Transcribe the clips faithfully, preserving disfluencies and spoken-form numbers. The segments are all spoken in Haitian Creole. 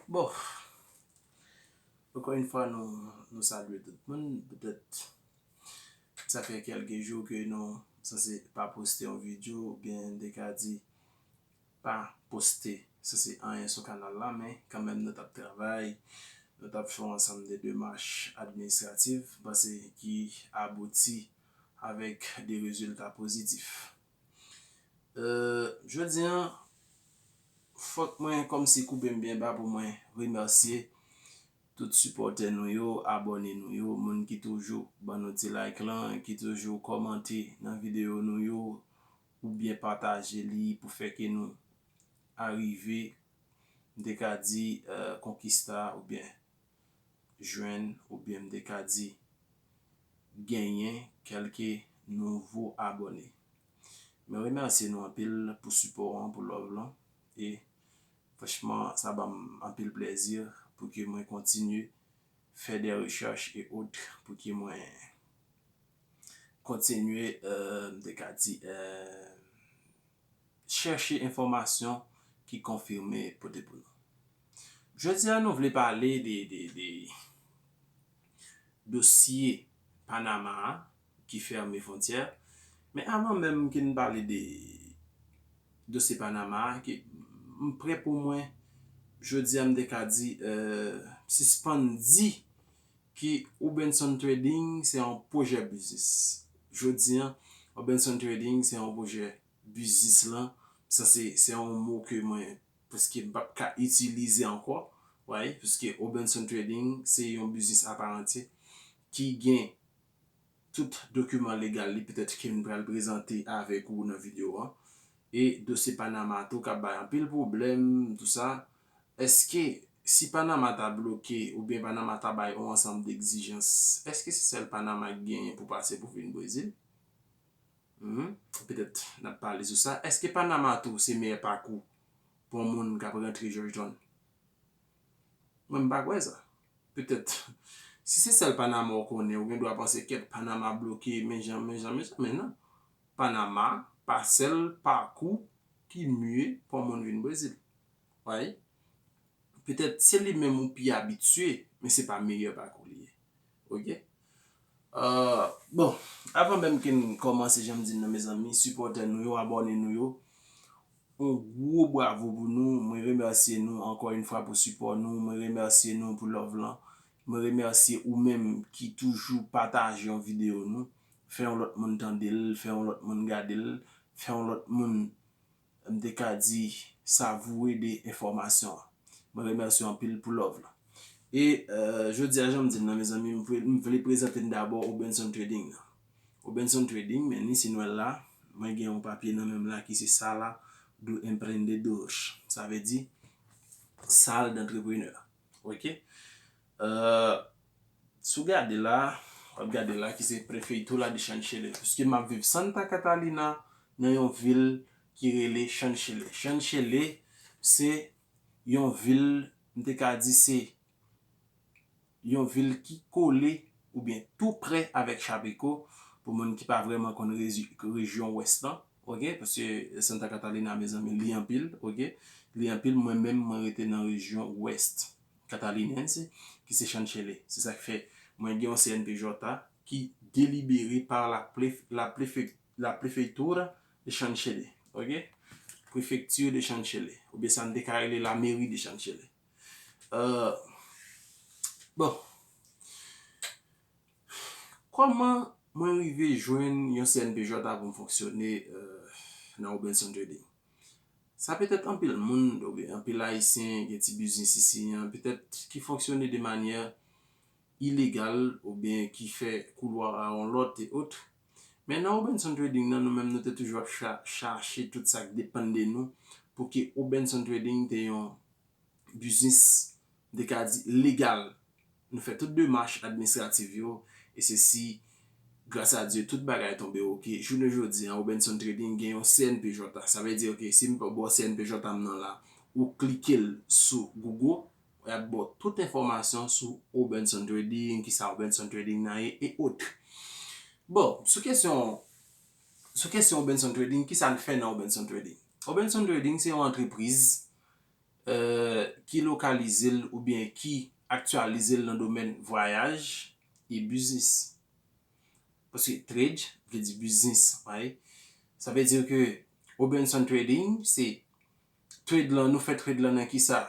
Bon, ankò yon fwa, nou, nou salye tout moun. Petèt, sa fè kèlke jou ke nou sanse pa poste yon videyo, oubyen m te ka di pa poste sanse anyen sou kanal la, men kanmenm nou t ap travay, nou t ap fè yon ansanm de demach administrativ, m panse ki abouti avèk de rezilta pozitif. Euh, jodi an, fòk mwen kòmsi koupe m byen ba pou mwen remèsye tout sipòtè nou yo, abòne nou yo, moun ki toujou ban nou ti like lan, ki toujou kòmante nan videyo nou yo, oubyen pataje li pou fè ke nou arive, m te ka di, euh, konkista oubyen jwenn, oubyen m te ka di genyen kèlke nouvo abòne. Mwen remèsye nou anpil pou sipò an, pou love lan. E franchman, sa ban m anpil plèzi pou ke mwen kontinye fè de rechèch e ot, pou ke mwen kontinye, euh, m te ka di, euh, chèche enfòmasyon ki konfime pote pou nou. Jodi a, nou vle pale de, de, de dosye Panama a ki fèmen fwontyè. Men avan menm ke n pale de dosye Panama a, ke m prè pou mwen, jodi a, m te ka di, euh, sispann di ke Obenson Trading se yon pwojè biznis. Jodi a, Obenson Trading se yon pwojè biznis lan. Sa se, se yon mo ke mwen, paske m p ap ka itilize ankò. Wi, paske Obenson Trading se yon biznis apatyen ki gen tout dokiman legal li, petèt ke m pral prezante avèk ou nan videyo an. E dosye Panama tou k ap bay anpil pwoblèm, tou sa. Èske si Panama ta bloke oubyen Panama ta bay yon ansanm de egzijans, èske se sèl Panama ki genyen pou pase pou vin Brezil? Hmm, petèt n ap pale sou sa. Èske Panama tou se meyè pakou pou yon moun k ap rantre Georgetown? Mwen, m pa kwè sa. Petèt, si se sèl Panama w konnen, ou gen dwa panse kèt Panama bloke, men jan, men jan, men jan, men non. Panama pa sèl pakou ki mye pou yon moun vin Brezil. Wi. Petèt se li menm ou pi abitye, men se pa meyè pakou li ye. Oke? Euh, bon, avan menm ke n kòmanse, jan m di n nan, mezanmi, sipòtè nou yo, abòne nou yo, yon gwo bravo pou nou. Mwen remèsye nou ankò yon fwa pou sipò nou. Mwen remèsye nou pou love lan. Mwen remèsye ou menm ki toujou pataje yon videyo nou. Fè yon lòt moun tande l, fè yon lòt moun gade l, fè yon lòt moun, m te ka di, savoure de enfòmasyon an. Mwen remèsye w anpil pou love lan. E, euh, jodi a, jan m di n nan, mezanmi, m vle, m vle prezante n dabò Obenson Trading nan. Obenson Trading, men ni si nou wè l la, mwen gen yon papye nan men m la ki se Sala do Empreendedor. Sa vle di, Sal d'Antreprenè. Oke? Euh, si w gade la, w ap gade la ki se Prefeitura de Xanxerê. Piske m ap viv Santa Catarina, nan yon vil ki rele Xanxerê. Xanxerê se yon vil, m te ka di se yon vil ki kole oubyen tou prè avèk Chapecó, pou moun ki pa vrèman konn rezi-, rejyon Wès lan, oke? Paske Santa Catarina, mezanmi, li anpil, oke? Li anpil, mwen menm, mwen rete nan rejyon Wès Catarinense, ki se Xanxerê. Se sa k fè mwen gen yon C N P J ki delibere pa la plef-, la plefek-, la Prefeitura de Xanxerê, oke? Prefekti de Xanxerê, oubyen sa n te ka rele la mairie de Xanxerê. Euh, bon. Kòman mwen rive jwenn yon C N P J pou m fonksyone, euh, nan Obenson Trading? Sa petèt anpil moun, oubyen anpil Ayisyen, gen ti biznis isi an, petèt ki fonksyone de manyè ilegal, oubyen ki fè koulwa a yon lòt e ot. Men nan Obenson Trading nan, nou menm, nou te toujou ap cha-, chache tout sa k depann de nou, pou ke Obenson Trading te yon biznis, m te ka di, legal. Nou fè tout demach administratif yo, e se si, gras a Dye, tout bagay tonbe oke. Jounen jodi an, Obenson Trading gen yon C N P J. Sa vle di, oke, si m ba w C N P J m nan la, ou klike l sou Google, y ap ba w tout enfòmasyon sou Obenson Trading, kisa Obenson Trading nan ye, e ot. Bon, sou kesyon, sou kesyon Obenson Trading, kisa n fè nan Obenson Trading? Obenson Trading se yon antrepriz, ki lokalize l oubyen ki aktyalize l nan domèn vwayaj e biznis. Paske trade vle di biznis, right? Sa vle di ke Obenson Trading, se trade lan, nou fè trade lan nan kisa?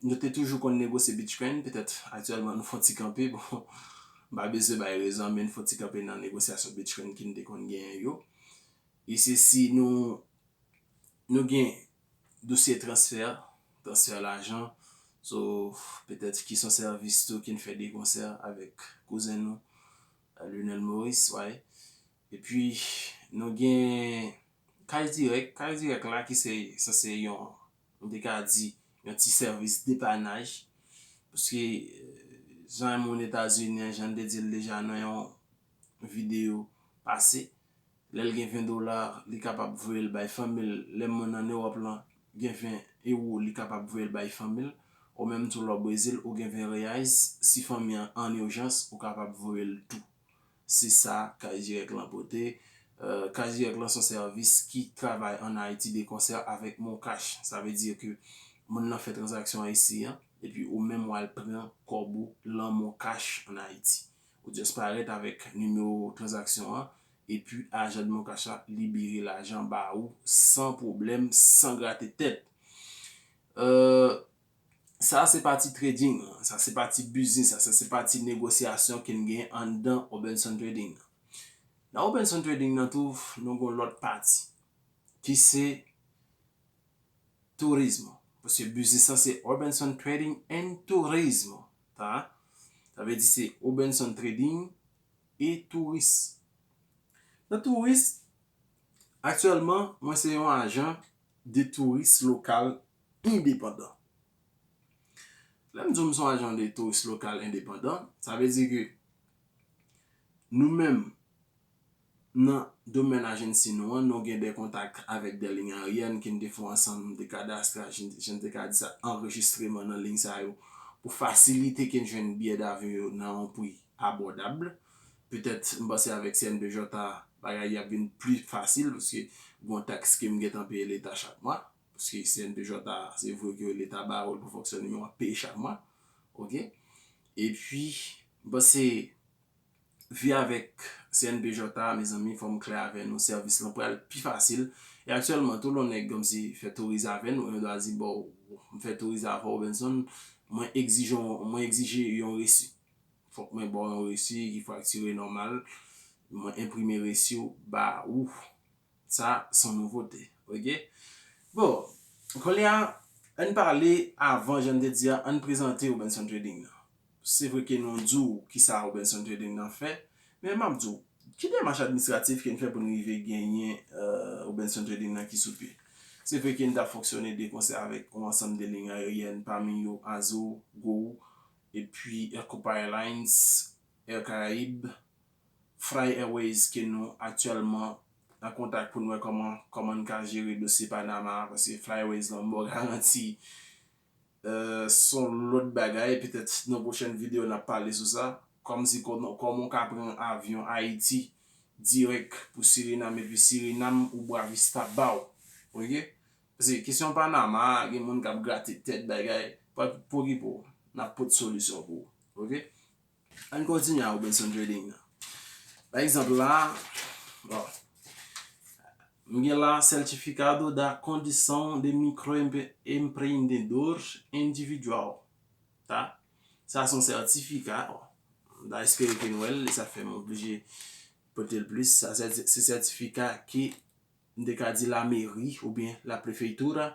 Nou te toujou konn negosye Bitcoin, petèt aktyèlman nou fè yon ti kanpe, bon, m pa bezwen bay rezon, men nou fè yon ti kanpe nan negosyasyon Bitcoin ke n te konn genyen yo. E se si nou, nou gen dosye transfè, transfè lajan, so, petèt ki se yon sèvis tou ke n fè de konsè avèk kouzen nou, Lionel Maurice, right? Epi, nou gen Cash Direct. Cash Direct la ki se sanse yon, nou te ka di, yon ti sèvis depanaj. Paske, euh, jan moun Etazini an, jan n te di l deja nan yon videyo pase, lè l gen ven dola, li kapab voye l bay fanmi l. Lè moun ann Ewòp lan gen ven ewo, li kapab voye l bay fanmi l. Ou menm tou lè w Brezil, ou gen ven reais, si fanmi an an ijans, ou kapab voye l tou. Se sa Cash Direct lan pote. Euh, Cash Direct lan se yon sèvis ki travay ann Ayiti de konsè avèk MonCash. Sa vle di ke moun nan fè tranzaksyon an isi an, epi ou menm w al pran kòb ou lan MonCash ann Ayiti. Ou just parèt avèk nimewo tranzaksyon an, epi ajan de MonCash la libere lajan ba ou san pwoblèm, san grate tèt. Euh, Sa se pati trading lan, sa se pati biznis la, sa se pati negosyasyon ke n gen anndan Obenson Trading nan. Nan Obenson Trading nan tou, nou gen lòt pati ki se tourismo. Paske biznis lan se Obenson Trading and Turismo, ta? Sa vle di se Obenson Trading e touris. Nan touris, aktyèlman, mwen se yon ajan de touris lokal endepandan. Lè m di w m se yon ajan de touris lokal endepandan, sa vle di ke nou menm, nan domèn ajansi nou an, nou gen de kontak avèk de liy ayeryèn ke n te fè ansanm de kadastra, jan n te ka di sa, anrejistreman nan liy sa yo, pou fasilite ke n jwenn biyè davyon yo nan yon pri abòdab. Petèt, m panse avèk C N P J a, bagay yo ap vin pli fasil, paske gen yon taks ke m gentan peye leta chak mwa. Paske C N P J a, se vre ke leta ba ou l pou fonksyone, men w ap peye chak mwa. Oke? Epi, m panse, vi avèk C N P J a, mezanmi, fò m klè avè nou, sèvis lan pral pi fasil. E aktyèlman, tou lè yon nèg kòmsi fè touris avè nou, yo dwa di, bon, m fè touris avè w, Benson, mwen egzije, mwen egzije yon resi. Fòk mwen ba w yon resi ki faktire nòmal. Mwen enprime resi w ba ou. Sa se yon nouvote, oke? Bon, kounye a, ann pale avan, jan n te di a, ann prezante Obenson Trading nan. Se vre ke nou di w kisa Obenson Trading nan fè, men m ap di w, ki demach administratif ke n fè pou n rive genyen, euh, Obenson Trading nan ki sou pye? Se vre ke n t ap fonksyone de konsè avèk yon ansanm de liy ayeryèn, pami yo Azul, Gol, epi Copa Airlines, Air Caraïbes, Fly Airways ke nou aktyèlman an kontak pou n wè kòman, kòman n ka jere dosye Panama a, paske Fly Airways lan, m ba w garanti, euh, se yon lòt bagay. Petèt nan pwochèn videyo n ap pale sou sa. Kòmsi kòman, kòman w ka pran avyon Ayiti dirèk pou Sirinam, epi Sirinam ou Boa Vista ba w. Oke? Paske kesyon Panama a, gen moun k ap grate tèt bagay, pa okipe w. N ap pote solisyon pou ou. Oke? Ann kontinye a Obenson Trading nan. Pa egzanp la, bon, m gen la Certificado da Condição de Microempreendedor Individual, ta? Sa se yon sètifika, bon, m ta espere ke n wè l, e sa fè m oblije pote l plis. Sa se, se sètifika ke m te ka di lameri oubyen laprefeitura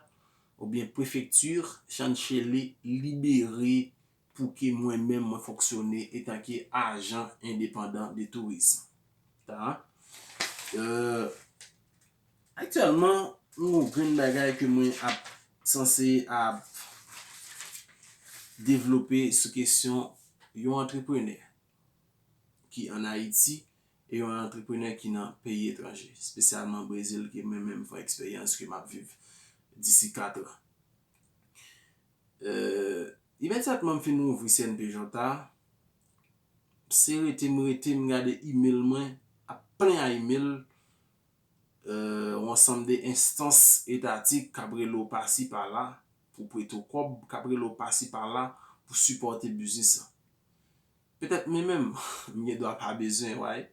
oubyen prefekti Chan Chele libere pou ke mwen menm mwen fonksyone etanke ajan endepandan de touris. Ta? Euh, aktyèlman, yon grenn bagay ke mwen ap sanse ap devlope sou kesyon yon antreprenè ki ann Ayiti e yon antreprenè ki nan peyi etranje, espesyalman Brezil, ke mwen menm m fè eksperyans ke m ap viv disi kat an. Euh, imedyatman m fin ouvri C N P J a, se rete m rete m gade email mwen ap plen a email, euh, yon ansanm de enstans etatik k ap rele w pasi pala, pou prete w kòb, k ap rele w pasi pala pou sipòte biznis lan. Petèt mwen menm, m gen dwa pa bezwen, right?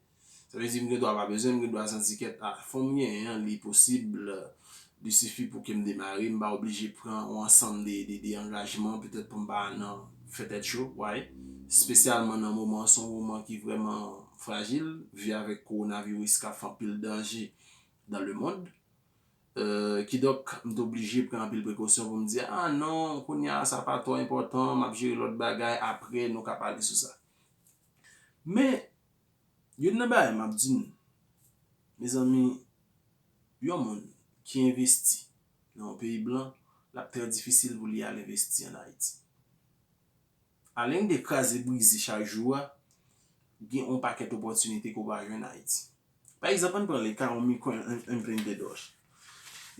Sa vle di m gen dwa pa bezwen, m gen dwa santi kèt, a, fon m genyen an, li posib, li sifi pou ke m demare, m pa oblije pran yon ansanm de, de, de angajman, petèt pou m pa nan fè tèt cho, right? Espesyalman nan moman, se yon moman ki vrèman frajil, vi avèk kowonaviris k ap fè anpil danje dans le monde. Euh, kidonk, m te oblije pran anpil prekosyon pou m di, a non, kounye a, sa pa twò enpòtan, m ap jere lòt bagay, apre, nou ka pale sou sa. Men, youn nan bagay m ap di nou, mezanmi, yon moun ki envesti nan yon peyi blan, l ap trè difisil pou li al envesti ann Ayiti. Alen de kraze brize chak jou a, gen yon pakèt opòtinite ke w pa jwenn Ayiti. Pa egzanp, ann pran le ka yon mikro implanted doche.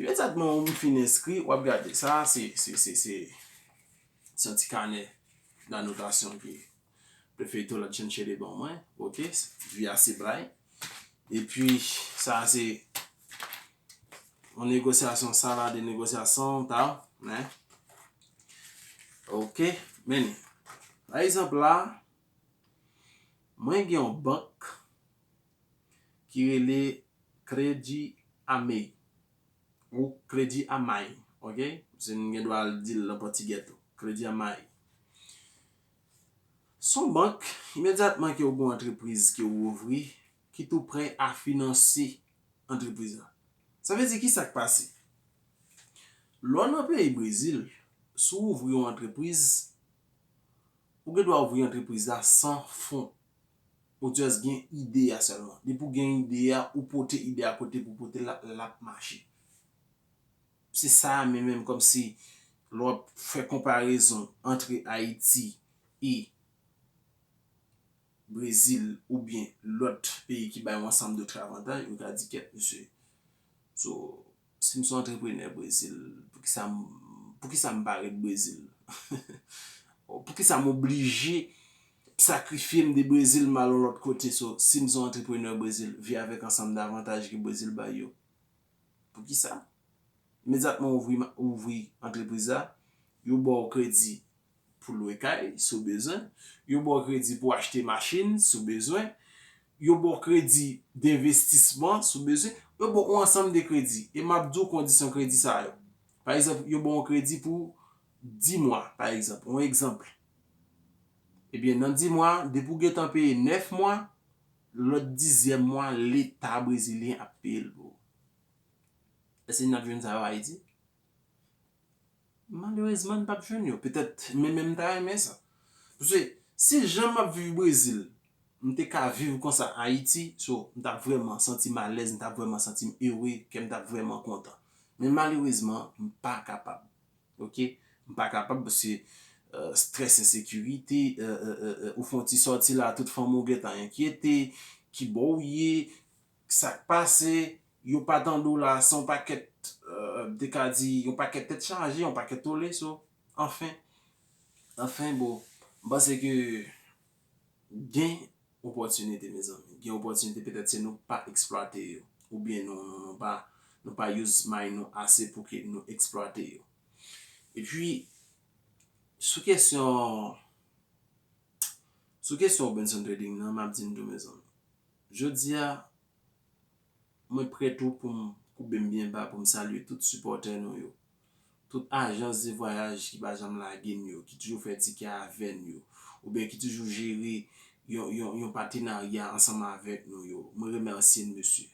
Imedyatman ou fin enskri, w ap gade. Sa a se, se, se, se, se yon ti kanè danotasyon ke Prefeito la Chenchele ban mwen. Oke, via se bay. Epi, sa a se yon negosyasyon, sala de negosyasyon, ta, men. Oke, men, pa egzanp la, mwen gen yon bank ki rele Kredi Amey ou Kredi Amay, oke? Se n gen dwa al di l nan pòtigè tou. Kredi Amay. Se yon bank, imedyatman ke w gen yon antrepriz ke w ouvri, ki tou prè a finanse antrepriz la. Sa vle di ki sa k pase? Lè w nan peyi Brezil, si w ouvri yon antrepriz, ou gen dwa ouvri antrepriz la san fon. Ou just gen ide a sèlman. Depi w gen ide a, ou pote ide a kote pou pote l la, l ap mache. Se sa a menm, menm kòmsi lè w ap fè konparezon ant Ayiti e Brezil oubyen lòt peyi ki bay yon ansanm dòt avantaj, ou ka di, kèt, mesye. So, si m se yon antreprenè Brezil, poukisa m, poukisa m pa ret Brezil? Poukisa m oblije sakrifye m de Brezil, m al yon lòt kote? So, si m se yon antreprenè Brezil, vi avèk ansanm davantaj ke Brezil bay yo. Poukisa? Imedyatman w ouvri, ouvri antrepriz la, yo ba w kredi pou lwe kay, si w bezwen. Yo ba w kredi pou achte machin, si w bezwen. Yo ba w kredi denvestisman, si w bezwen. Yo ba w yon ansanm de kredi. E m ap di w kondisyon kredi sa yo. Pa egzanp, yo ba w yon kredi pou dis mwa, pa egzanp. Yon egzanp. Ebyen, nan dis mwa, depi w gentan peye nèf mwa, lòt dizyèm mwa, Leta brezilyen ap peye l pou ou. Èske n ap jwenn sa yo Ayiti? Malerezman, n p ap jwenn yo. Petèt, men, men m ta renmen sa. Paske, si jan m ap viv Brezil, m te ka viv konsa Ayiti, so, m t ap vrèman santi m alèz, m t ap vrèman santi m ere, kè m t ap vrèman kontan. Men malerezman, m pa kapab. Oke? M pa kapab paske, euh, strès ensekirite, euh, euh, euh, euh, ou fè yon ti sòti la, tout fanmi w gentan enkyete, kibò w ye, sa k pase, yo pa tande w la, se yon pakèt, euh, m te ka di, yon pakèt tèt chaje, yon pakèt tole, so, anfen, anfen, bon, m panse ke gen opòtinite, mezanmi. Gen opòtinite, petèt se nou k pa eksplwate yo, oubyen nou, nou, nou pa, nou pa use mind nou ase pou ke nou eksplwate yo. Epi, sou kesyon, sou kesyon Robinson Trading nan, m ap di n tou, mezanmi. Jodi a, mwen prè tou pou m koube m byen ba pou m salye tout sipòtè nou yo. Tout ajans de vwayaj ki pa janm lage n yo, ki toujou fè tikè avè n yo, oubyen ki toujou jere yon, yon, yon patenarya ansanm avèk nou yo. Mwen remèsye n, mesye.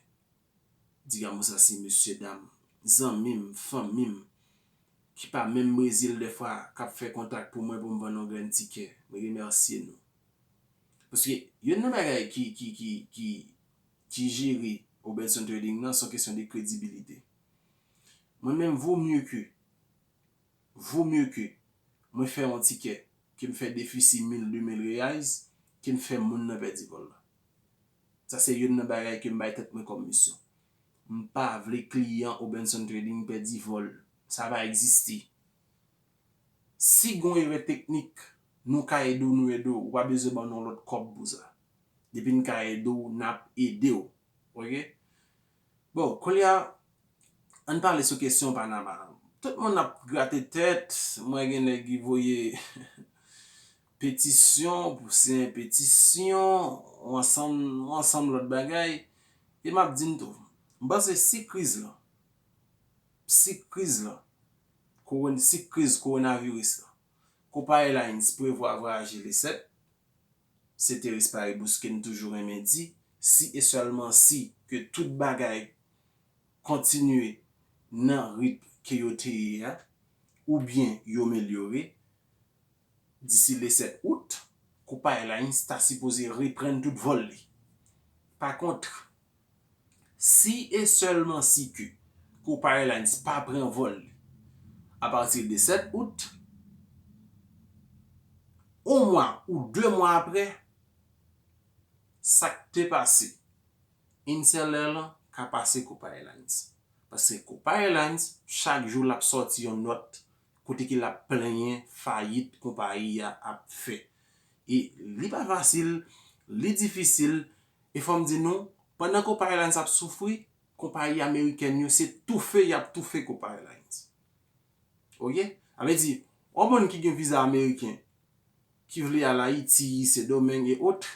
Digamos assim, mesye dam, zanmi m, fanmi m, ki pa menm Brezil dèfwa, k ap fè kontak pou mwen pou m vann yon grenn tikè. Mwen remèsye nou. Paske youn nan bagay ki, ki, ki, ki, ki jere Robertson Trading nan, se yon kesyon de kredibilite. Mwen menm, vo mye ke, vo mye ke mwen fè yon tikè, ke m fè defisi mil, de mil reais, ke m fè moun nan pèdi vòl la. Sa se youn nan bagay ke m bay tèt mwen kòm misyon. M pa vle kliyan Robertson Trading pèdi vòl. Sa pa egziste. Si gon erè teknik, nou ka ede w, nou ede w. Ou pa bezwen ban nou lòt kòb pou sa. Depi n ka ede w, n ap ede w. Oke? Bon, kounye a, ann pale sou kesyon Panama. Tout moun ap grate tèt, mwen gen nèg ki voye petisyon pou siyen petisyon, yon ansanm, yon ansanm lòt bagay. E m ap di n tou, m panse si kriz lan, si kriz lan, kowon-, si kriz kowonaviris lan, Copa Airlines prevwa vwayaje le sèt, ceteris paribus ke n toujou renmen di, si e sèlman si ke tout bagay kontinye nan ritm ke yo te ye a, oubyen yo melyore, disi le sèt out, Copa Airlines ta sipoze reprann tout vòl li. Pa kont, si e sèlman si ke Copa Airlines pa pran vòl li apati de sèt out, yon mwa ou de mwa apre, sa k te pase Interrail lan ka pase Copa Airlines. Paske Copa Airlines, chak jou l ap sòti yon nòt kote ke l ap plenyen fayit konpayi a ap fè. E li pa fasil, li difisil, e fò m di nou, pandan Copa Airlines ap soufri, konpayi amerikèn yo se toufe y ap toufe Copa Airlines. Oke? Sa vle di, yon moun ki gen viza ameriken, ki vle al Ayiti, Sendomeng e ot,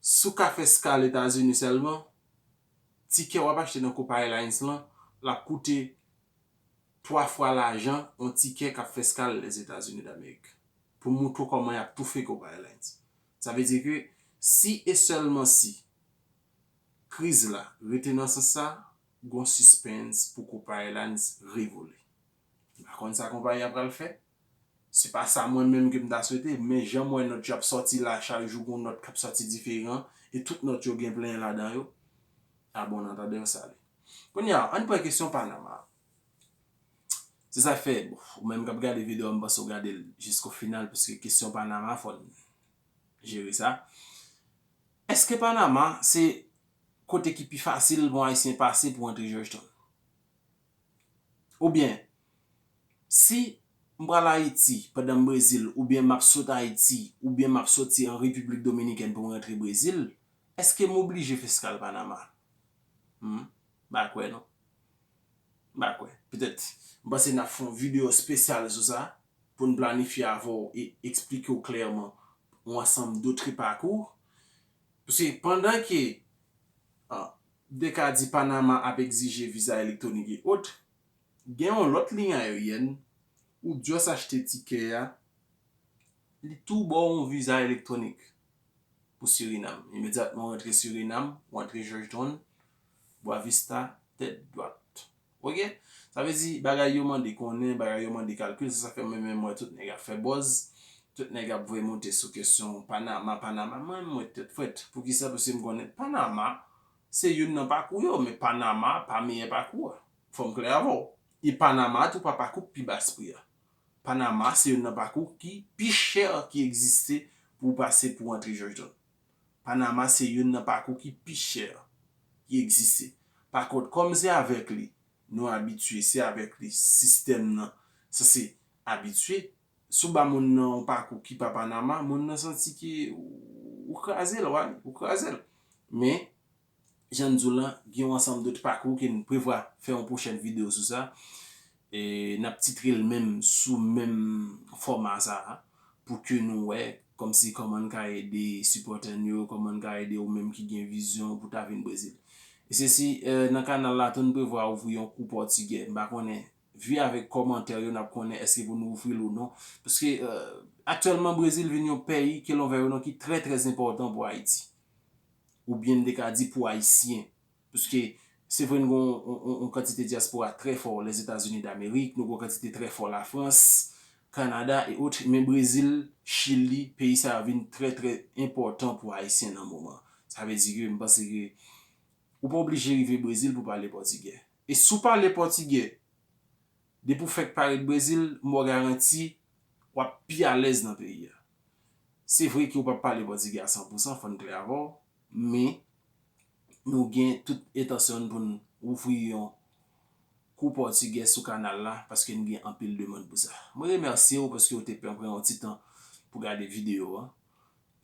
si w ka fè eskal Etazini sèlman, tikè w ap achte nan Copa Airlines lan, l ap koute twa fwa lajan yon tikè k ap fè eskal Lèzetazini Damerik. Pou moutre w kòman y ap toufe Copa Airlines. Sa vle di ke si e sèlman si kriz la rete nan sans sa, gon sispens pou Copa Airlines revole. M pa konn sa konpayi a pral fè. Se pa sa mwen menm ke m ta swete, men jan m wè nòt yo ap sòti la, chak jou gon nòt k ap sòti diferan, e tout nòt yo gen plenyen ladan yo. A bon, n antande yo sale. Kounye a, ann pran kesyon Panama. Se sa k fè, bon, ou menm k ap gade videyo a, m panse w gade l jisko final, paske kesyon Panama, fò n jere sa. Èske Panama se kote ki pi fasil pou Ayisyen pase pou antre Georgetown? Oubyen, si m pral Ayiti pandan m Brezil, oubyen m ap sot Ayiti, oubyen m ap soti an Repiblik Dominikèn pou m rantre Brezil, èske m oblije fè eskal Panama? Hmm, m pa kwè non. M pa kwè. Petèt, m panse n ap fè yon videyo espesyal sou sa, pou n planifye avè w e eksplike w klèman yon ansanm dotri pakou. Paske pandan ke, ah, de ka di Panama ap egzije viza elektwonik e ot, gen yon lòt liy ayeryèn, ou just achte tikè a, li tou ba w yon viza elektwonik pou Sirinam. Imedyatman w rantre Sirinam, w antre Georgetown, Boa Vista, tèt dwat. Oke? Sa vle di, bagay yo mande konnen, bagay yo mande kalkil, se sa fè mwen menm m wè tout nèg ap fè buzz, tout nèg ap voye monte sou kesyon Panama, Panama. Mwen, mwen tèt frèt. Poukisa? Paske m konnen Panama, se youn nan pakou yo, men Panama pa meyè pakou a. Fò m klè avè w. E Panama tou pa pakou k pi bas pri a. Panama se youn nan pakou ki pi chè ki egziste pou w pase pou w antre Georgetown. Panama se youn nan pakou ki pi chè ki egziste. Pa kont, kòm se avèk li nou abitye, se avèk li sistèm nan sanse abitye, si w ba moun nan yon pakou ki pa Panama, moun nan santi ke ou, ou kraze l, wi, ou kraze l. Men, jan n di w lan, gen yon ansanm dòt pakou ke n prevwa fè yon pwochèn videyo sou sa. E n ap titre l menm sou menm fòma sa a, pou ke nou wè kòmsi kòman n ka ede sipòtè n yo, kòman n ka ede ou menm ki gen vizyon pou ta vin Brezil. E sesi, eh, nan kanal la tou, n prevwa ouvri yon kou pòtigè. M pa konnen, vi avèk kòmantè yo, n ap konnen èske pou nou ouvri l ou non. Paske, eh, aktyèlman, Brezil vin yon peyi ke l anvè yo non ki trè, trè enpòtan pou Ayiti. Oubyen n te ka di pou Ayisyen. Paske se vre n gen yon, yon, yon, yon kantite dyaspora trè fò Lèzetazini Damerik, nou gen yon kantite trè fò Lafrans, Kanada e ot, men Brezil, Chili, peyi sa yo vin trè, trè enpòtan pou Ayisyen nan moman. Sa vle di ke m panse ke ou pa oblije rive Brezil pou pale pòtigè. E si w pale pòtigè, depi w fèk parèt Brezil, m ba w garanti, w ap pi alèz nan peyi a. Se vre ke w p ap pale pòtigè a san pou san, fò n klè avè w, men nou gen tout entansyon n pou n ouvri yon kou pòtigè sou kanal la, paske n gen anpil demann pou sa. Mwen remèsye w paske w te pran, pran yon ti tan pou gade videyo a.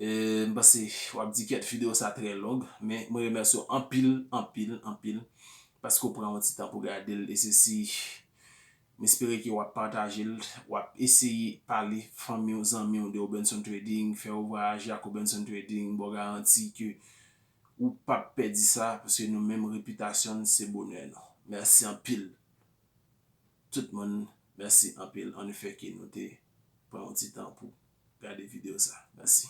E, m panse w ap di kèt videyo sa trè long, men mwen remèsye w anpil, anpil, anpil. paske w pran yon ti tan pou gade l, e se si m espere ke w ap pataje l, w ap eseye pale fanmi w, zanmi w de Robenson Trading, fè yo vwayaje ak Robenson Trading, ba w garanti ke ou p ap pèdi sa, paske nou menm repitasyon n se bonè nou. Mèsi anpil. Tout moun, mèsi anpil. An efè ke nou te pran yon ti tan pou gade videyo sa. Mèsi.